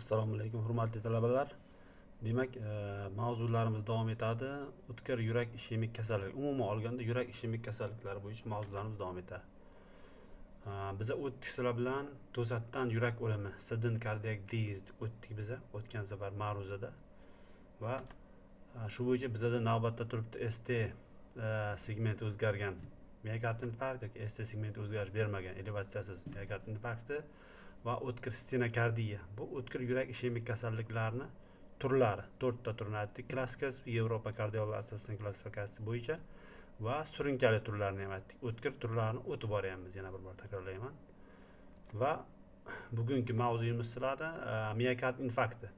Assalomu alaykum, hurmatli talabalar. Demak, mavzularimiz davom etadi. O'tkir yurak ishemik kasalligi, umuman olganda yurak ishemik kasalliklari bo'yicha mavzularimiz davom etadi. Biza o'tdik sizlar bilan to'satdan yurak o'limi, sudden cardiac death o'tdik biza o'tgan safar ma'ruzada. Va shu bo'yicha bizada navbatda turibdi ST segmenti o'zgargan miokard infarkt yoki ST segmenti o'zgarish bermagan elevatsiyasiz miokard infarkti va o'tkir stenokardiya. Bu o'tkir yurak ishemik kasalliklarini turlari, to'rtta turini aytdik. Klassifikasi Yevropa kardiolog assotsiatsiyasining klassifikatsiyasi bo'yicha va surunkali turlarini ham aytdik. O'tkir turlarini o'tib boryapmiz, yana bir bor takrorlayman. Va bugungi mavzuyimiz sizlarda miokard infarkti.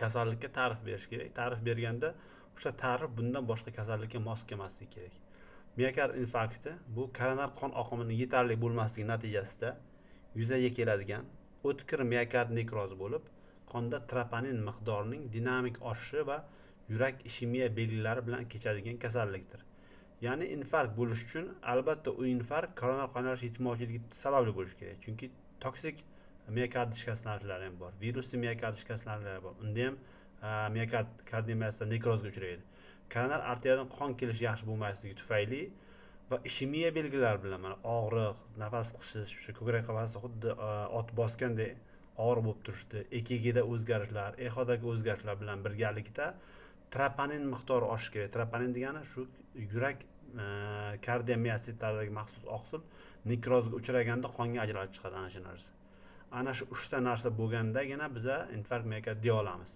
Kasallikka ta'rif berish kerak. Ta'rif berganda o'sha ta'rif bundan boshqa kasallikka mos kelmasligi kerak. Miokard infarkti bu koronar qon oqimining yetarli bo'lmasligi natijasida yuzaga keladigan o'tkir miokard nekrozi bo'lib, qonda troponin miqdorining dinamik oshishi va yurak ishemiya belgilari bilan kechadigan kasallikdir. Ya'ni infarkt bo'lish uchun albatta u infarkt koronar qon aylanish yetishmovchiligi sababli bo'lishi kerak. Chunki toksik miokard shikastlanishlari ham bor, virusli miokard shikastlanishlari bor. Unda ham miokard kardiomiyasida nekrozga uchraydi. Koronar arteriyadan qon kelishi yaxshi bo'lmasligi tufayli va ishemiya belgilari bilan mana og'riq, nafas qisish, o'sha ko'krak qafasi xuddi ot bosgandek og'ir bo'lib turishdi, EKGda o'zgarishlar, ehodagi o'zgarishlar bilan birgalikda troponin miqdori oshishi kerak. Troponin degani shu yurak kardiomiositlaridagi maxsus oqsil nekrozga uchraganda qonga ajralib chiqadi ana shu narsa. Ana shu uchta narsa bo'lgandagina biza infarkt miokard deya olamiz.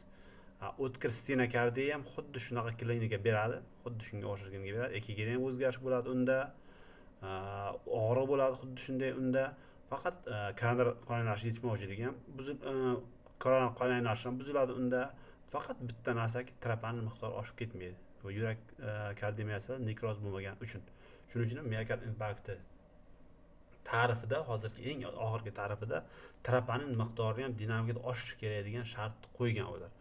O'tkir stenokardiya ham xuddi shunaqa klinika beradi, xuddi shunga o'xshash klinika beradi. EKGda ham o'zgarish bo'ladi unda, og'riq bo'ladi xuddi shunday unda. Faqat koronar qon aylanishi yetishmovchiligi ham koronar qon aylanishi ham buziladi unda. Faqat bitta narsaki troponin miqdori oshib ketmaydi va yurak kardiomiyasida nekroz bo'lmagani uchun. Shuning uchun ham miokard infarkti ta'rifida, hozirgi eng oxirgi ta'rifida troponin miqdori ham dinamikada oshishi kerak degan shart qo'ygan ular.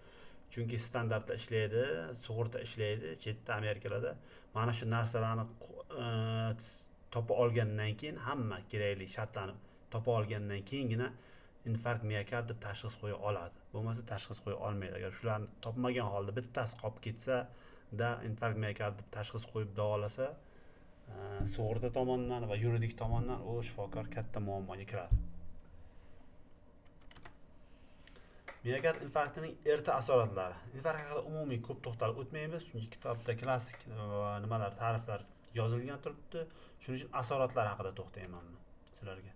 Chunki standartda ishlaydi, sug'urta ishlaydi, chetda Amerikalarda mana shu narsalarni topa olgandan keyin, hamma kerakli shartlarni topa olgandan keyingina infarkt miokard deb tashxis qo'ya oladi. Bo'lmasa tashxis qo'ya olmaydi. Agar shularni topmagan holda bittasi qolib ketsa da infarkt miokard deb tashxis qo'yib davolasa, sug'urta tomonidan va yuridik tomondan u shifokor katta muammoga kiradi. Miokard infarktining erta asoratlari. Infarkt haqida umumiy ko'p to'xtalib o'tmaymiz, chunki kitobda klassik nimalar, ta'riflar yozilgan turibdi. Shuning uchun asoratlar haqida to'xtayman men sizlarga.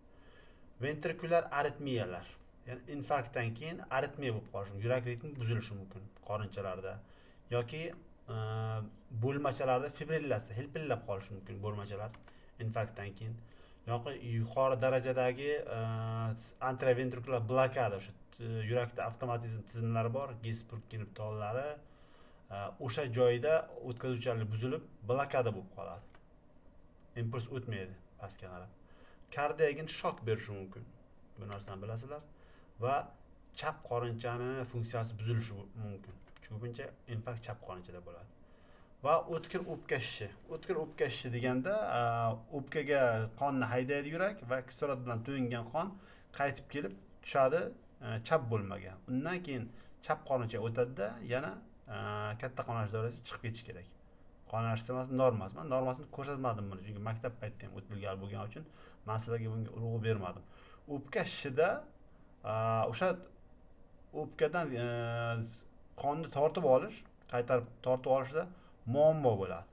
Ventrikulyar aritmiyalar, ya'ni infarktdan keyin aritmiya bo'lib qolishi mumkin, yurak ritmi buzilishi mumkin qorinchalarda yoki bo'lmachalarda fibrillatsiya, hilpillab qolishi mumkin bo'lmachalar infarktdan keyin, yoki yuqori darajadagi antroventrikulyar blokada, o'sha yurakda avtomatizm tizimlari bor, Gis-Purkinje tollari, o'sha joyda o'tkazuvchanlik buzilib blokada bo'lib qoladi. Impuls o'tmaydi pastga qarab. Kardiogen shok berishi mumkin. Bu narsani bilasizlar. Va chap qorinchani funksiyasi buzilishi mumkin. Ko'pincha infarkt chap qorinchada bo'ladi. Va o'tkir o'pka shishi. O'tkir o'pka shishi deganda, o'pkaga qonni haydaydi yurak va kislorod bilan to'yingan qon qaytib kelib tushadi chap bo'lmaga. Undan keyin chap qorincha o'tadida yana katta qon aylanish doirasiga chiqib ketish kerak. Qon aylanish sistemasi normasi. Men normasini ko'rsatmadim buni, chunki maktab paytida ham o'tilgan bo'lgani uchun men sizlarga bunga urg'u bermadim. O'pka shishida o'sha o'pkadan qonni tortib olish, qaytarib tortib olishda muammo bo'ladi.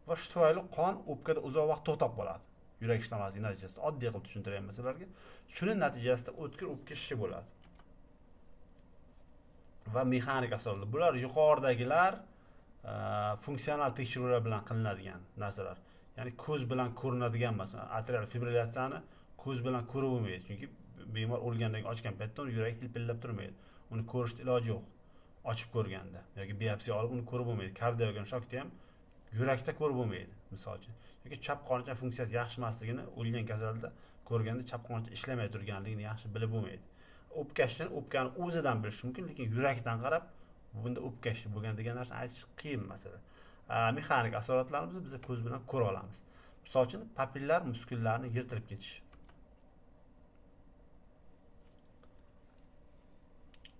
Va shu tufayli qon o'pkada uzoq vaqt to'xtab qoladi. Yurak ishlamasligi natijasida, oddiy qilib tushuntiryapman sizlarga. Shuning natijasida o'tkir o'pka shishi bo'ladi. Va mexanik asoratlar. Bular yuqoridagilar funksional tekshiruvlar bilan qilinadigan narsalar. Ya'ni ko'z bilan ko'rinadigan, masalan, atrial fibrillatsiyani ko'z bilan ko'rib bo'lmaydi, chunki bemor o'lgandan keyin ochgan paytda uni yuragi hilpillab turmaydi. Uni ko'rishni iloji yo'q. Ochib ko'rganda yoki biopsiya olib uni ko'rib bo'lmaydi. Kardiogen shokni ham yurakda ko'rib bo'lmaydi, misol uchun. Yoki chap qorincha funksiyasi yaxshi emasligini o'lgan kasalda ko'rganda chap qorincha ishlamay turganligini yaxshi bilib bo'lmaydi. O'pka shishini o'pkani o'zidan bilish mumkin, lekin yurakdan qarab bunda o'pka shishi bo'lgan degan narsani aytish qiyin masala. Mexanik asoratlarimizni biz ko'z bilan ko'ra olamiz. Misol uchun, papillar muskullarni yirtilib ketishi.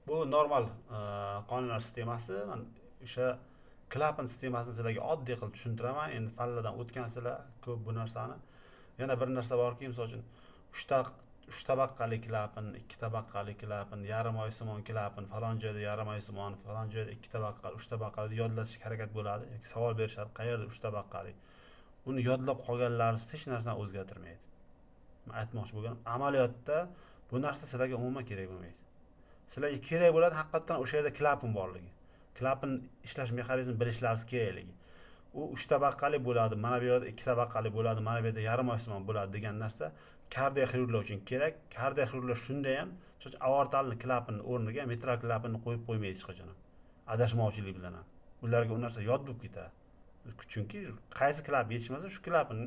Bu normal qonunlar sistemasi. Man o'sha klapan sistemasini sizlarga oddiy qilib tushuntiraman. Endi fanlardan o'tgansizlar ko'p bu narsani. Yana bir narsa borki, misol uchun 3 tabaqali klapan, 2 tabaqali klapan, yarim oysimon klapan, falon joyda yarim oysimon, falon joyda 2 tabaqali, 3 tabaqali yodlatishga harakat bo'ladi yoki savol berishadi, qayerda 3 tabaqali. Uni yodlab qolganlaringiz hech narsani o'zgartirmaydi. Men aytmoqchi bo'lganim, amaliyotda bu narsa sizlarga umuman kerak bo'lmaydi. Sizlarga kerak bo'ladi haqiqatan o'sha yerda klapan borligi. Klapan ishlash mexanizmini bilishlaringiz kerakligi. U 3 tabaqali bo'ladi, mana bu yerda 2 tabaqali bo'ladi, mana bu yerda yarim oysimon bo'ladi degan narsa kardioxirurglar uchun kerak. Kardioxirurglar shunda ham, misol uchun, aortalni klapanni o'rniga mitral klapanni qo'yib qo'ymaydi hech qachon ham. Adashmovchilik bilan ham. Ularga u narsa yod bo'lib ketadi. Chunki qaysi klap yetishmasa, shu klapan,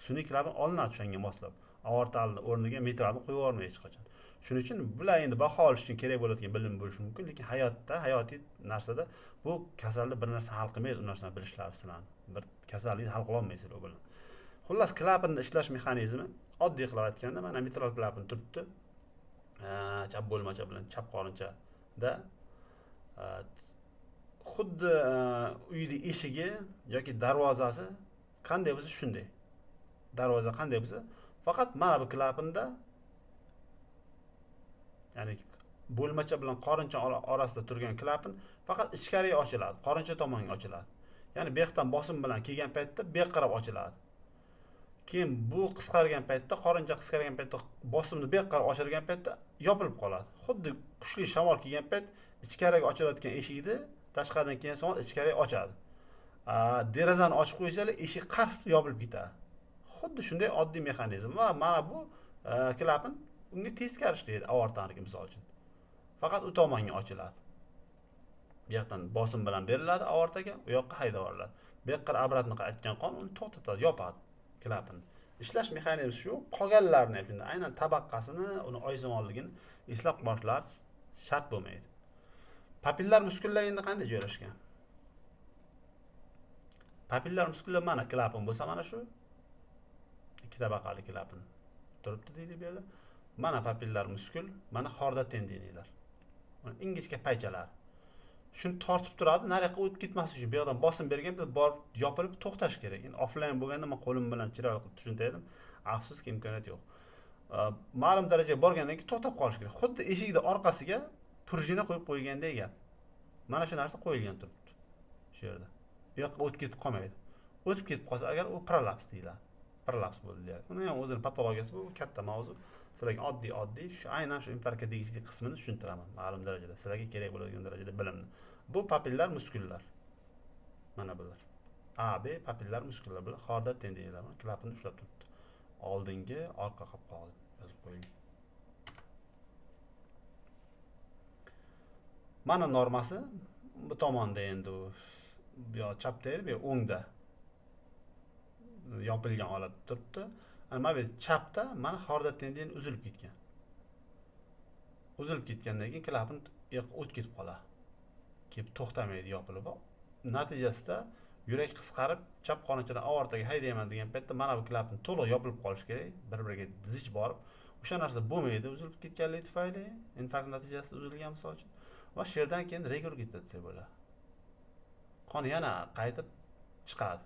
sun'iy klapan olinadi o'shanga moslab. Aortalni o'rniga mitralni qo'yib yubormaydi hech qachon. Shuning uchun bular endi baho olish uchun kerak bo'ladigan bilim bo'lishi mumkin, lekin hayotda, hayotiy narsada bu kasalni bir narsa hal qilmaydi, u narsani bilishlari sizlarni. Bir kasallikni hal qila olmaysizlar u bilan. Xullas, klapanni ishlash mexanizmi oddiy qilib aytganda, mana mitral klapan turibdi. Chap bo'lmacha bilan chap qorinchada, xuddi uyni eshigi yoki darvozasi qanday bo'lsa shunday. Darvoza qanday bo'lsa, faqat mana bu klapanda, ya'ni bo'lmacha bilan qorincha orasida turgan klapan faqat ichkariga ochiladi, qorincha tomonga ochiladi. Ya'ni bu yoqdan bosim bilan kelgan paytda bu yoqqa qarab ochiladi. Keyin bu qisqargan paytda, qorincha qisqargan paytda bosimni bu yoqqa qarab oshirgan paytda yopilib qoladi. Xuddi kuchli shamol kelgan payt ichkariga ochilayotgan eshikni tashqaridan kelgan shamol ichkariga ochadi. Derazani ochib qo'ysalar eshik qars deb yopilib ketadi. Xuddi shunday oddiy mexanizm va mana bu klapan unga teskari ishlaydi, aortaniki misol uchun. Faqat u tomonga ochiladi. Bu yoqdan bosim bilan beriladi aortaga, u yoqqa haydab yuboriladi. Bu yoqqa обратно qaytgan qon uni to'xtatadi, yopadi klapanni. Ishlash mexanizmi shu, qolganlarini ham shunday, aynan tabaqasini, uni oysimonligini eslab qolishlari shart bo'lmaydi. Papillar muskullar endi qanday joylashgan? Papillar muskullar mana klapan bo'lsa, mana shu 2 tabaqali klapan turibdi deydi bu yerda. Mana papillar muskul, mana xorda tendinlar. Mana ingichka paychalar. Shuni tortib turadi, nariyoqqa o'tib ketmaslik uchun bu yoqdan bosim bergan paytda borib yopilib to'xtash kerak. Endi offline bo'lganda men qo'lim bilan chiroyli qilib tushuntirdim. Afsuski imkoniyat yo'q. Ma'lum darajaga borgandan keyin to'xtab qolish kerak. Xuddi eshikni orqasiga prujina qo'yib qo'ygandek gap. Mana shu narsa qo'yilgan turibdi shu yerda. Bu yoqqa o'tib ketib qolmaydi. O'tib ketib qolsa agar u prolaps deyiladi. Prolaps bo'ldi deyiladi. Uni ham o'zini patologiyasi bu katta mavzu. Sizlarga oddiy shu aynan shu infarktga tegishli qismini tushuntiraman ma'lum darajada. Sizlarga kerak bo'ladigan darajada bilimni. Bu papillar muskullar. Mana bular. A, B papillar muskullar bular xorda tendinlar, mana klapanni ushlab turibdi. Oldingi, orqa qopqog'i yozib qo'ying. Mana normasi bu tomonda endi u bu yoq chapda edi, bu yoq o'ngda yopilgan holatda turibdi. Mana bu chapda mana xorda tendin uzilib ketgan. Uzilib ketgandan keyin klapan o'tib ketib qoladi. Kelib to'xtamaydi yopilib. Natijasida yurak qisqarib, chap qorinchadan aortaga haydayman degan paytda mana bu klapan to'liq yopilib qolishi kerak, bir-biriga zich borib, o'sha narsa bo'lmaydi uzilib ketganligi tufayli, infarkt natijasida uzilgan misol uchun. Va shu yerdan keyin regurgitatsiya bo'ladi. Qon yana qaytib chiqadi.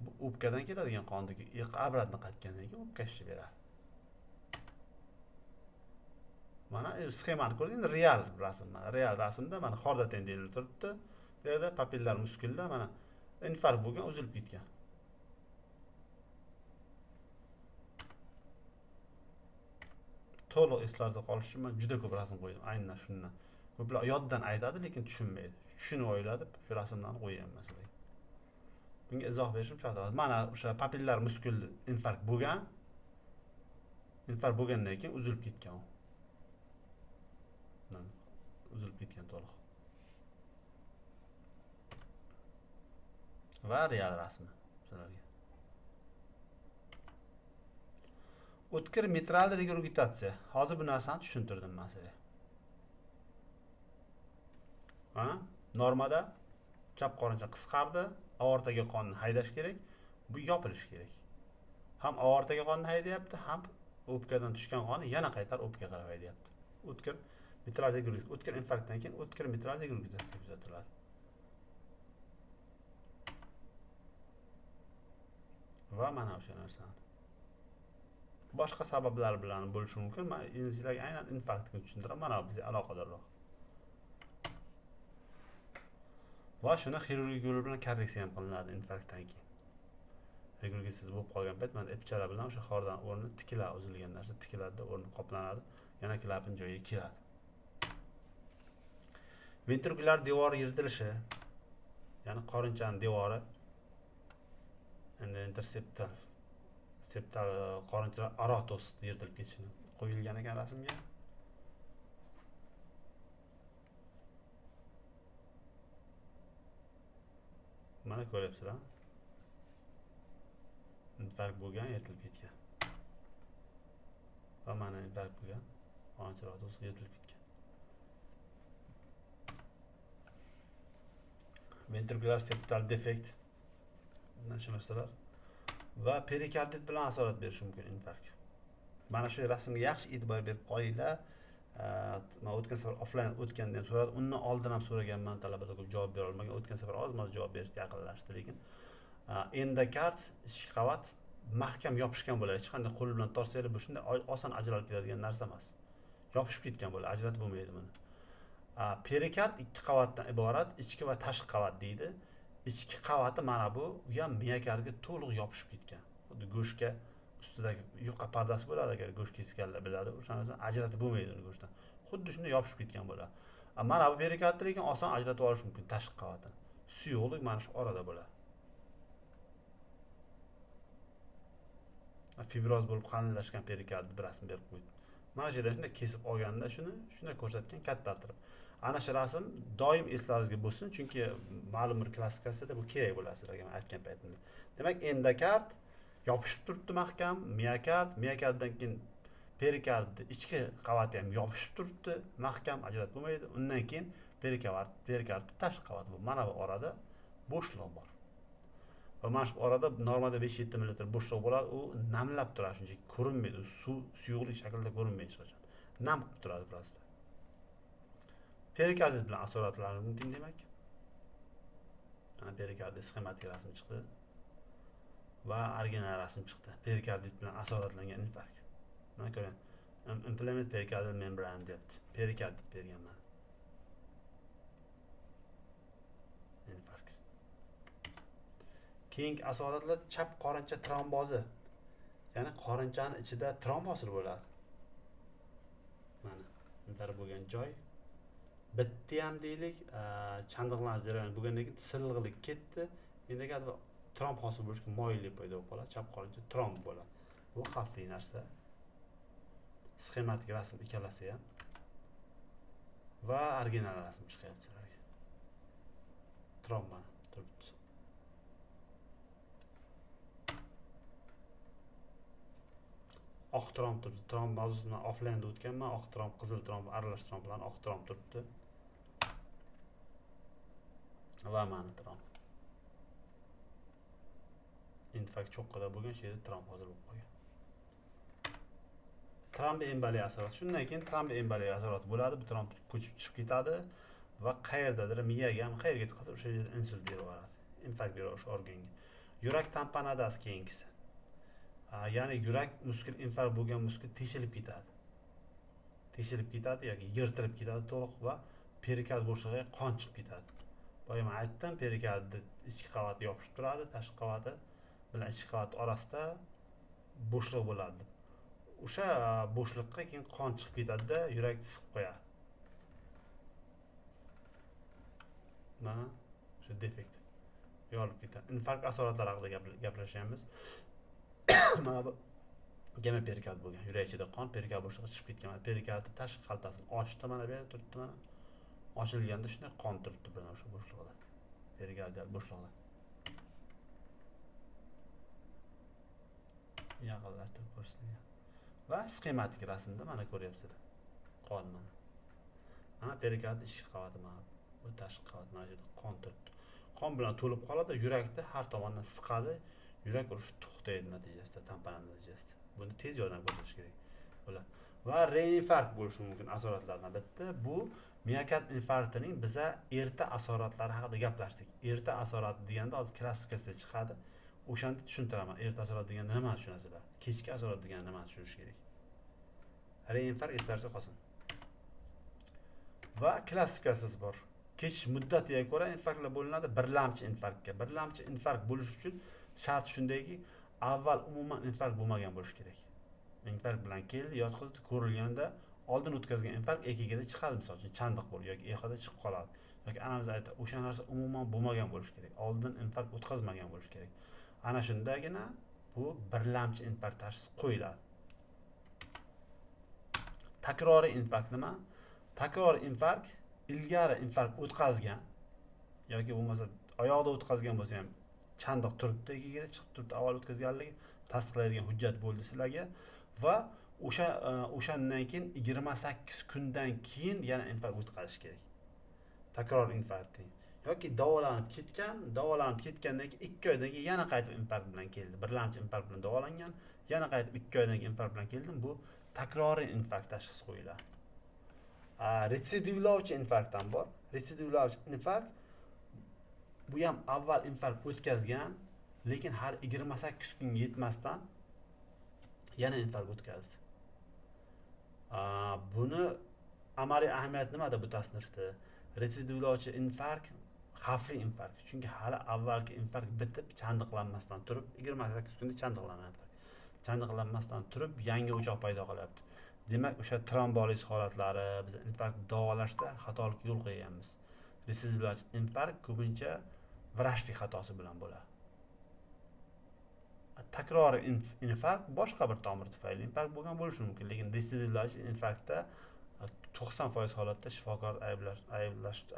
Bu o'pkadan keladigan qondagi обратно qaytgandan keyin o'pka shishib beradi. Mana sxemani ko'rdingiz, endi real rasm, mana real rasmda mana xorda tendinlar turibdi. Bu yerda papillar muskullar mana infarkt bo'lgan, uzilib ketgan. To'liq eslarda qolish uchun men juda ko'p rasm qo'ydim, aynan shundan. Ko'plar yoddan aytadi, lekin tushunmaydi. Tushunib oladi, shu rasmlarni qo'yganman sizlarga. Bunga izoh berishim shart emas. Mana o'sha papillar muskul infarkt bo'lgan. Infarkt bo'lgandan keyin uzilib ketgan u. Mana uzilib ketgan to'liq. Va real rasmi sizlarga. O'tkir mitral regurgitatsiya. Hozir bu narsani tushuntirdim men sizlarga. Ha? Normada chap qorincha qisqardi, aortaga qonni haydash kerak, bu yopilishi kerak. Ham aortaga qonni haydayapti, ham o'pkadan tushgan qonni yana qaytarib o'pkaga qarab haydayapti. O'tkir Mitral regurgitatsiya o'tkir infarktdan keyin o'tkir mitral regurgitatsiya kuzatiladi. Va mana o'sha narsani boshqa sabablar bilan bo'lishi mumkin. Men endi sizlarga aynan infarktni tushuntiraman, mana bizga aloqadorroq. Va shuni xirurgik yo'l bilan korreksiya ham qilinadi infarktdan keyin. Regurgitatsiya bo'lib qolgan payt mana ipchalar bilan o'sha xordan o'rni tikiladi, uzilgan narsa tikiladida, o'rni qoplanadi, yana klapan joyiga keladi. Ventrikulyar devor yirtilishi, ya'ni qorinchaning devori endi interseptal septal qorinchalar aro to'siq yirtilib ketishini qo'yilgan ekan rasmga. Mana ko'ryapsizlar. Infarkt bo'lgan, yirtilib ketgan. Va mana infarkt bo'lgan, qorinchalar to'siq yirtilib ketgan. Ventrikulyar septal defekt, mana shu narsalar va perikardit bilan asorat berishi mumkin infarkt. Mana shu rasmga yaxshi e'tibor berib qolinglar. Men o'tgan safar offline o'tganda ham so'radim, undan oldin ham so'raganman, talabalar ko'p javob bera olmagan. O'tgan safar ozmoz javob berishga yaqinlashdi, lekin endokard ichki qavat mahkam yopishgan bo'ladi. Hech qanday qo'l bilan tortsanglar bu shunday oson ajralib ketadigan narsa emas. Yopishib ketgan bo'ladi, ajratib bo'lmaydi buni. Perikard ikki qavatdan iborat, ichki va tashqi qavat deydi. Ichki qavati mana bu, u ham miokardga to'liq yopishib ketgan. Xuddi go'shtga ustidagi yupqa pardasi bo'ladi, agar go'sht kesganlar biladi, o'sha narsani ajratib bo'lmaydi uni go'shtdan. Xuddi shunday yopishib ketgan bo'ladi. Mana bu perikardni lekin oson ajratib olish mumkin tashqi qavatini. Suyuqlik mana shu orada bo'ladi. Fibroz bo'lib qalinlashgan perikardni bir rasm berib qo'ydi. Mana shu yerda shunday kesib olganda shuni shunday ko'rsatgan, kattartirib. Ana shu rasm doim eslaringizga bo'lsin, chunki ma'lum bir klassifikatsiyada bu kerak bo'ladi sizlarga men aytgan paytimda. Demak, endokard yopishib turibdi mahkam, miokard, miokarddan keyin perikardni ichki qavati ham yopishib turibdi mahkam, ajratib bo'lmaydi. Undan keyin perikardni tashqi qavati bu. Mana bu orada bo'shliq bor. Va mana shu orada normada 5-7 ml bo'shliq bo'ladi, u namlab turadi, shunchaki ko'rinmaydi, u suv suyuqlik shaklida ko'rinmaydi hech qachon. Nam qilib turadi prosta. Perikardit bilan asoratlanishi mumkin demak. Mana perikardit sxematik rasm chiqdi va original rasm chiqdi. Perikardit bilan asoratlangan infarkt. Mana ko'ring, inflamed pericardial membrane deyapti. Perikardit bergan mana. Infarkt. Keyingi asoratlar chap qorincha trombozi. Ya'ni qorinchaning ichida tromb hosil bo'ladi. Mana infarkt bo'lgan joy bitdi ham deylik, chandiqlanish jarayoni bo'lgandan keyin silliqlik ketdi. Endi tromb hosil bo'lishga moyillik paydo bo'lib qoladi, chap qorincha tromb bo'ladi. Bu xavfli narsa. Sxematik rasm ikkalasi ham va original rasm chiqyapti sizlarga. Tromb mana turibdi. Oq tromb turibdi. Tromb mavzusini offline'da o'tganman. Oq tromb, qizil tromb, aralash tromb bilan oq tromb turibdi. Va mana tromb. Infarkt cho'qqida bo'lgan, shu yerda tromb hozir bo'lib qolgan. Tromboemboliya asorati. Shundan keyin tromboemboliya asorati bo'ladi. Bu tromb ko'chib chiqib ketadi va qayerdadir miyaga ham qayerga tiqilsa o'sha yerda insult berib yuboradi. Infarkt berib o'sha organga. Yurak tamponadasi keyingisi. Ya'ni yurak muskul infarkt bo'lgan muskul teshilib ketadi. Teshilib ketadi yoki yirtilib ketadi to'liq va perikard bo'shlig'iga qon chiqib ketadi. Boya men aytdim, perikardni ichki qavati yopishib turadi, tashqi qavati bilan ichki qavat orasida bo'shliq bo'ladi. O'sha bo'shliqqa keyin qon chiqib ketadi-da, yurak siqib qo'yadi. Mana shu defekt yorilib ketadi. Infarkt asoratlari haqida gaplashyapmiz. Mana bu gemoperikard bo'lgan, yurak ichida qon perikard bo'shlig'i chiqib ketgan. Mana perikardni tashqi xaltasini ochdi, mana bu yerda turibdi mana. Ochilganda shunday qon turibdi bilan o'sha bo'shliqda. Perikardial bo'shliqda. Yaqinlashtirib ko'rsatilgan. Va sxematik rasmda mana ko'ryapsizlar. Qon mana. Mana perikard ichki qavati mana bu tashqi qavat mana shu yerda qon turibdi. Qon bilan to'lib qoladi, yurakni har tomondan siqadi, yurak urishi to'xtaydi natijasida, tamponada natijasida. Buni tez yordam ko'rsatish kerak bo'ladi. Va reinfarkt bo'lishi mumkin asoratlardan bitta. Bu miokard infarktining biza erta asoratlari haqida gaplashdik. Erta asorat deganda hozir klassifikatsiya chiqadi. O'shanda tushuntiraman. Erta asorat deganda nimani tushunasizlar? Kechki asorat deganda nimani tushunish kerak? Reinfarkt eslaringizda qolsin. Va klassifikatsiyasi bor. Kechish muddatiga ko'ra infarktlar bo'linadi birlamchi infarktga. Birlamchi infarkt bo'lishi uchun shart shundayki, avval umuman infarkt bo'lmagan bo'lishi kerak. Infarkt bilan keldi, yotqizdi, ko'rilganda oldin o'tkazgan infarkt EKGda chiqadi, misol uchun chandiq bo'lib yoki EHda chiqib qoladi. Yoki anamizda aytadi, o'sha narsa umuman bo'lmagan bo'lishi kerak. Oldin infarkt o'tkazmagan bo'lishi kerak. Ana shundagina bu birlamchi infarkt tashxisi qo'yiladi. Takroriy infarkt nima? Takroriy infarkt ilgari infarkt o'tkazgan yoki bo'lmasa oyoqda o'tkazgan bo'lsa ham chandiq turibdi, EKGda chiqib turibdi, avval o'tkazganligi tasdiqlaydigan hujjat bo'ldi sizlarga va o'shandan keyin 28 kundan keyin yana infarkt o'tkazish kerak. Takror infarkt yoki davolanib ketgan, davolanib ketgandan keyin 2 oydan keyin yana qaytib infarkt bilan keldi. Birlamchi infarkt bilan davolangan, yana qaytib 2 oydan keyin infarkt bilan keldim. Bu takroriy infarkt tashxisi qo'yiladi. Retsidivlovchi infarkt ham bor. Retsidivlovchi infarkt bu ham avval infarkt o'tkazgan, lekin har 28 kunga yetmasdan yana infarkt o'tkazdi. Buni amaliy ahamiyati nimada bu tasnifda? Retsidivlovchi infarkt xavfli infarkt, chunki hali avvalgi infarkt bitib chandiqlanmasdan turib 28 kunda chandiqlanadi. Chandiqlanmasdan turib yangi o'choq paydo qilyapti. Demak, o'sha tromboliz holatlari biz infarkt davolashda xatolik yo'l qo'yganmiz. Retsidivlovchi infarkt ko'pincha vrachlik xatosi bilan bo'ladi. Takroriy infarkt boshqa bir tomir tufayli infarkt bo'lgan bo'lishi mumkin, lekin retsidivlovchi infarktda 90% holatda shifokor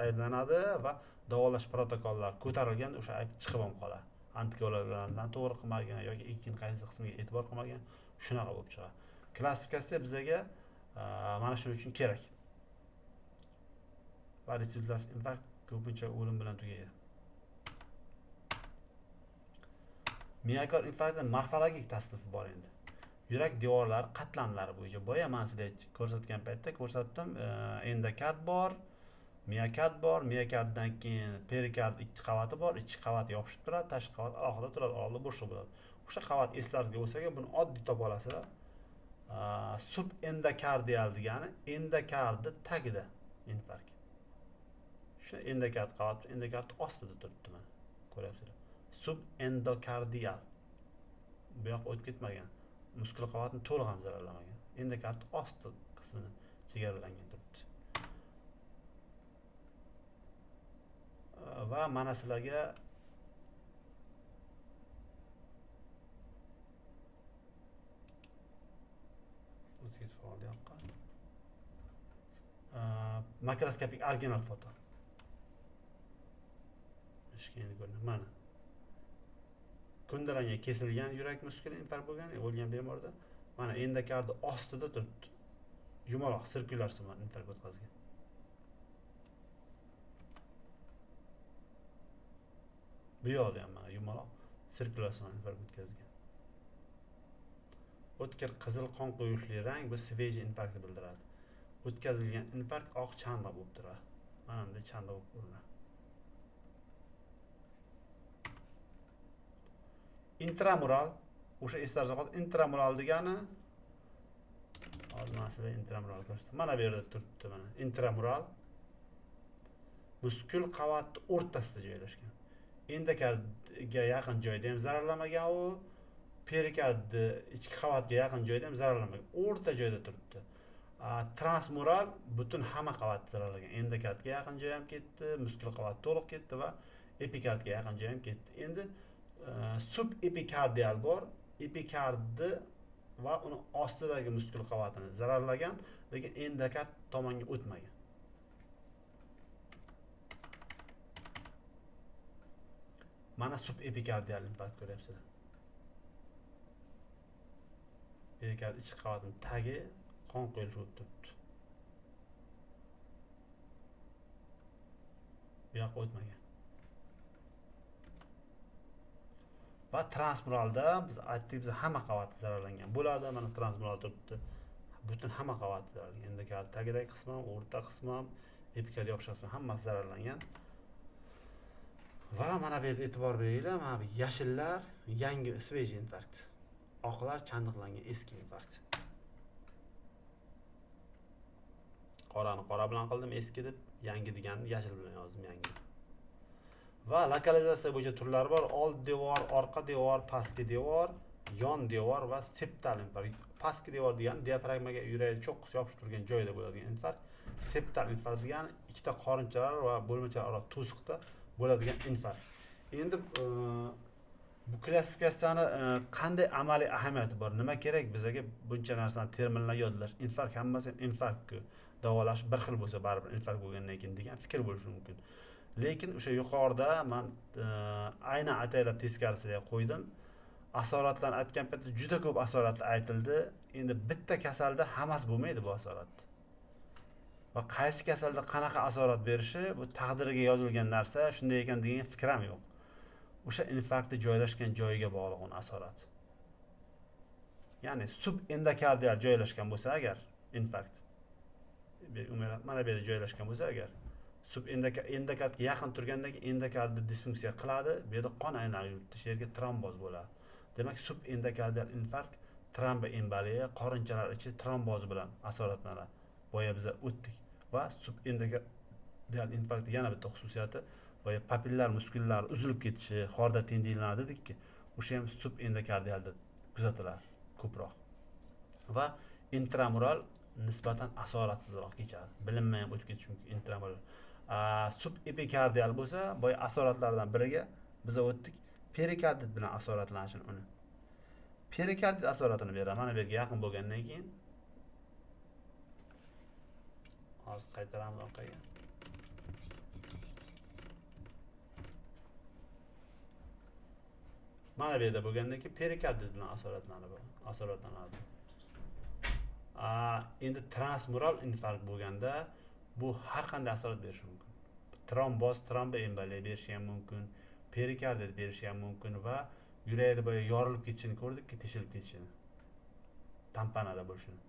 ayblanadi va davolash protokollari ko'tarilganda o'sha ayb chiqib ham qoladi. Antikoagulantlarni to'g'ri qilmagan yoki ikkinchi qaysi qismiga e'tibor qilmagan, shunaqa bo'lib chiqadi. Klassifikatsiya bizaga mana shuning uchun kerak. Va retsidivlovchi infarkt ko'pincha o'lim bilan tugaydi. Miokard infarktning morfologik tasnifi bor endi. Yurak devorlari qatlamlari bo'yicha. Boya men sizlarga ko'rsatgan paytda ko'rsatdim, endokard bor, miokard bor, miokarddan keyin perikard ikki qavati bor, ichki qavati yopishib turadi, tashqi qavat alohida turadi, alohida bo'shliq bo'ladi. O'sha qavat eslaringizga bo'lsa, buni oddiy topa olasizlar. Subendokardial degani endokardni tagida infarkt. Shu endokard qavat endokard ostida turibdi mana. Ko'ryapsizlar. Subendokardial. Bu yoqqa o'tib ketmagan. Muskul qavatni to'liq ham zararlamagan. Endokard osti qismini chegaralangan turibdi. Va mana sizlarga o'tib ketib qoldi yoqqa. Makroskopik original foto. Ishga ko'rinadi. Mana ko'ndalang kesilgan yurak muskuli infarkt bo'lgan, o'lgan bemorda mana endokardni ostida turibdi. Yumaloq sirkulyar simon infarkt o'tkazgan. Bu yoqda ham mana yumaloq sirkulyar simon infarkt o'tkazgan. O'tkir qizil qon quyushli rang bu sveji infarktni bildiradi. O'tkazilgan infarkt oq chandiq bo'lib turadi. Mana bunday chandiq bo'lib ko'rinadi. Intramural, o'sha eslaringizda qoldi. Intramural degani hozir men sizlarga intramural ko'rsataman. Mana bu yerda turibdi mana intramural muskul qavatni o'rtasida joylashgan. Endokardga yaqin joyda ham zararlamagan u, perikardni ichki qavatga yaqin joyda ham zararlamagan. O'rta joyda turibdi. Transmural butun hamma qavatni zararlagan. Endokardga yaqin joy ham ketdi, muskul qavat to'liq ketdi va epikardga yaqin joy ham ketdi. Endi subepikardial bor, epikardni va uni ostidagi muskul qavatini zararlagan, lekin endokard tomonga o'tmagan. Mana subepikardial infarkt ko'ryapsizlar. Perikard ichki qavatining tagi qon quyilishi bo'lib turibdi. Bu yoqqa o'tmagan. Va transmuralda biz aytdik, biz hamma qavati zararlangan bo'ladi. Mana transmural turibdi. Butun hamma qavati zararlangan. Endokard tagidagi qismi ham, o'rta qismi ham, epikard yopishgan qismi hammasi zararlangan. Va mana bu yerda e'tibor beringlar, mana bu yashillar yangi svejiy infarkt. Oqlar chandiqlangan eski infarkt. Qorani qora bilan qildim, eski deb, yangi deganni yashil bilan yozdim, yangi. Va lokalizatsiya bo'yicha turlari bor: old devor, orqa devor, pastki devor, yon devor va septal infarkt. Pastki devor degani diafragmaga yurakni cho'qqisi yopishib turgan joyda bo'ladigan infarkt. Septal infarkt degani ikkita qorinchalar va bo'lmachalar aro to'siqda bo'ladigan infarkt. Endi bu klassifikatsiyani qanday amaliy ahamiyati bor? Nima kerak bizga buncha narsani terminlar yodlash? Infarkt hammasi ham infarkt-ku. Davolash bir xil bo'lsa baribir infarkt bo'lgandan keyin degan fikr bo'lishi mumkin. Lekin o'sha yuqorida men aynan ataylab teskarisiga qo'ydim. Asoratlarni aytgan paytda juda ko'p asoratlar aytildi. Endi bitta kasalda hammasi bo'lmaydi bu asorat. Va qaysi kasalda qanaqa asorat berishi bu taqdiriga yozilgan narsa, shunday ekan degan fikr ham yo'q. O'sha infarktni joylashgan joyiga bog'liq uni asorat. Ya'ni subendokardial joylashgan bo'lsa agar infarkt mana bu yerda joylashgan bo'lsa agar subendokardga yaqin turgandan keyin endokardni disfunksiya qiladi, bu yerda qon aylanib yuribdi, shu yerga tromboz bo'ladi. Demak, subendokardial infarkt tromboemboliya, qorinchalar ichi trombozi bilan asoratlanadi. Boya biz o'tdik. Va subendokardial infarkt yana bitta xususiyati, boya papillar muskullari uzilib ketishi, xorda tendinlari dedikki, o'sha ham subendokardialda kuzatiladi ko'proq. Va intramural nisbatan asoratsizroq kechadi. Bilinmay ham o'tib ketishi mumkin intramural. Subepikardial bo'lsa, boya asoratlardan biriga biz o'tdik, perikardit bilan asoratlanishini uni. Perikardit asoratini beradi. Mana bu yerga yaqin bo'lgandan keyin hozir qaytaramiz orqaga. Mana bu yerda bo'lgandan keyin perikardit bilan asoratlanadi. Endi transmural infarkt bo'lganda bu har qanday asorat berishi mumkin. Tromboz, tromboemboliya berishi ham mumkin, perikardit berishi ham mumkin va yurakda boya yorilib ketishini ko'rdikki, teshilib ketishini, tampanada bo'lishini.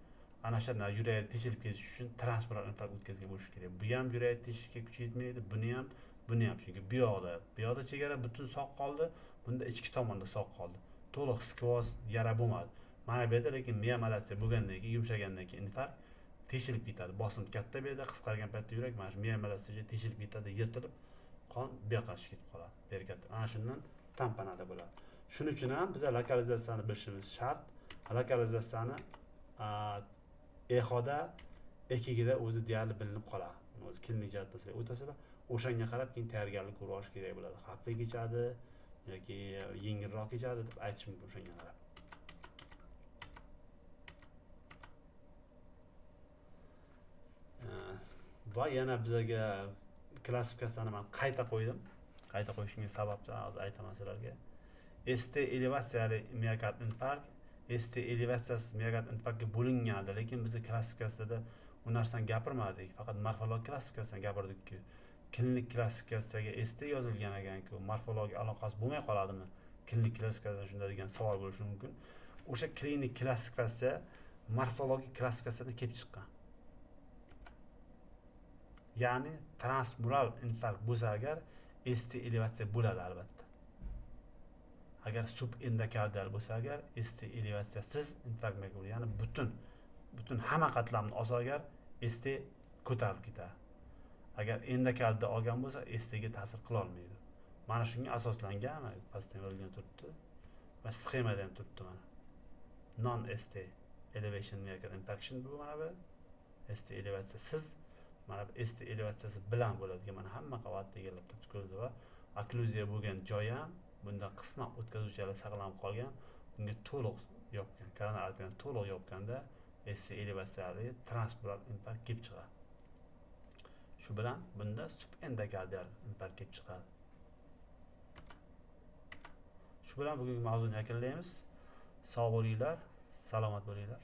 Ana shundan yurakda teshilib ketishi uchun transmural infarkt o'tkazgan bo'lishi kerak. Bu ham yurakni teshishga kuchi yetmaydi, buni ham, chunki bu yoqda chegara butun sog' qoldi, bunda ichki tomonda sog' qoldi. To'liq skvoz yara bo'lmadi. Mana bu yerda lekin miya malatsiya bo'lgandan keyin, yumshagandan keyin infarkt teshilib ketadi. Bosim katta bu yerda, qisqargan paytda yurak mana shu miya malatsiyaga teshilib ketadi, yirtilib qon bu yoqqa tushib ketib qoladi. Perikarд ana shundan tampanada bo'ladi. Shuning uchun ham biz lokalizatsiyani bilishimiz shart. Lokalizatsiyani ehoda EKGda o'zi deyarli bilinib qoladi. O'zi klinik jihatdan sizlar o'tasizlar, o'shanga qarab keyin tayyorgarlik ko'rib olish kerak bo'ladi. Xavfli kechadi yoki yengilroq kechadi deb aytish mumkin o'shanga qarab. Va yana bizaga klassifikatsiyani men qayta qo'ydim. Qayta qo'yishimga sababchi hozir aytaman sizlarga. ST elevatsiyali miokard infarkt, ST elevatsiyasiz miokard infarktga bo'lingan edi, lekin biz klassifikatsiyada u narsani gapirmadik. Faqat morfologik klassifikatsiyani gapirdikku. Klinik klassifikatsiyaga ST yozilgan ekan-ku, morfologiya aloqasi bo'lmay qoladimi? Klinik klassifikatsiya shunda degan savol bo'lishi mumkin. O'sha klinik klassifikatsiya morfologik klassifikatsiyadan kelib chiqqan. Ya'ni transmural infarkt bo'lsa agar ST elevatsiya bo'ladi albatta. Agar subendokardial bo'lsa agar ST elevatsiyasiz infarkt bo'ladi. Ya'ni butun hamma qatlamni olsa agar ST ko'tarilib ketadi. Agar endokardda olgan bo'lsa ST ga ta'sir qila olmaydi. Mana shunga asoslangan, mana pastda yozilgan turibdi va sxemada ham turibdi mana. Non ST elevation myocardial infarction bu mana bu ST elevatsiyasiz, mana bu ST elevatsiyasi bilan bo'ladigan mana hamma qavatni egallab turibdi ko'zda va okkluziya bo'lgan joyi ham bunda qisman o'tkazuvchilar saqlanib qolgan, bunga to'liq yopgan, koronar arteriyani to'liq yopganda ST elevatsiyali transmural infarkt kelib chiqadi. Shu bilan bunda subendokardial infarkt kelib chiqadi. Shu bilan bugungi mavzuni yakunlaymiz. Sog' bo'linglar, salomat bo'linglar.